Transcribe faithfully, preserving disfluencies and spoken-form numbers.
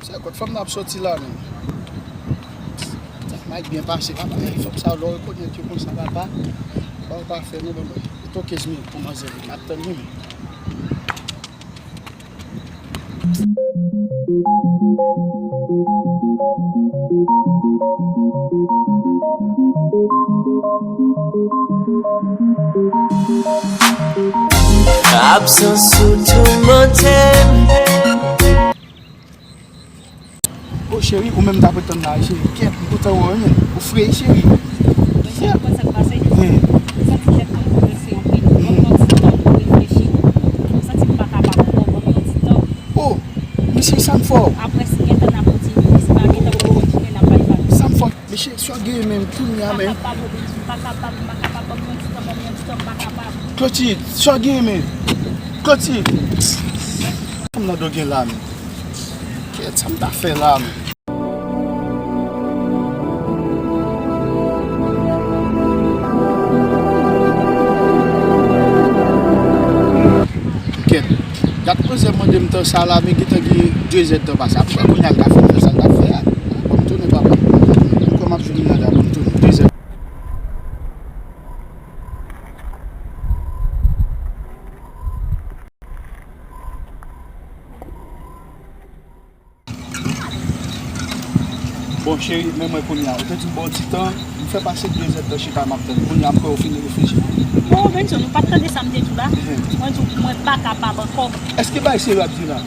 Se kot fanm nan ap soti la menm. Sa k may byen pase papa. Fanm sa lè w rekonèt yo konsa papa. Ba w pa fè non bòbòy. Eto kenz minit pou manzè vini. M ap tann li menm. Absans ou toumante m. O cheri, ou menm t ap ret tann la, cheri. Kèt, m kontan wè w, wi, men. Ou fre, cheri. Cheri, ou konn sa k pase? Hmm. Ou santi tèt mwen boulevanse anpil. Ban m yon ti tan pou reflechi. M santi m pa kapab ankò. Ban m yon ti tan. Oh, mesye, sa m fè w? Apre, si gentan n ap kontinye, si pa gentan pou kontinye, n ap bay vag. Sa m fè w? Mesye, sa w genyen menm kounye a menm? M pa kapab, m pa kapab, m pa kapab. Ban m yon ti tan, ban m yon ti tan, m pa kapab. Clotilde, sa w genyen menm? Clotilde! Fanm nan do gen la menm. Kèt, sa m ta fè la menm? Kèt. Gad manzè mande m tan sa la, men gentan gen de zè tan pase. Apre kounye a l ta fin fè sa l t ap fè a. Ban m tounen papa. Kòm ap jwenn nada, ban m tounen. De zè. Bon, cheri, men mwen kounye a. Ou te di m ba w ti tan, m fè pase de zè tan chita m ap tann. Kounye a m kwè ou fin reflechi. Bon, Benson, ou pa t tande sa m te di w la? Mhm. Mwen di w, mwen pa kapab ankò. Èske bagay serye w ap di la?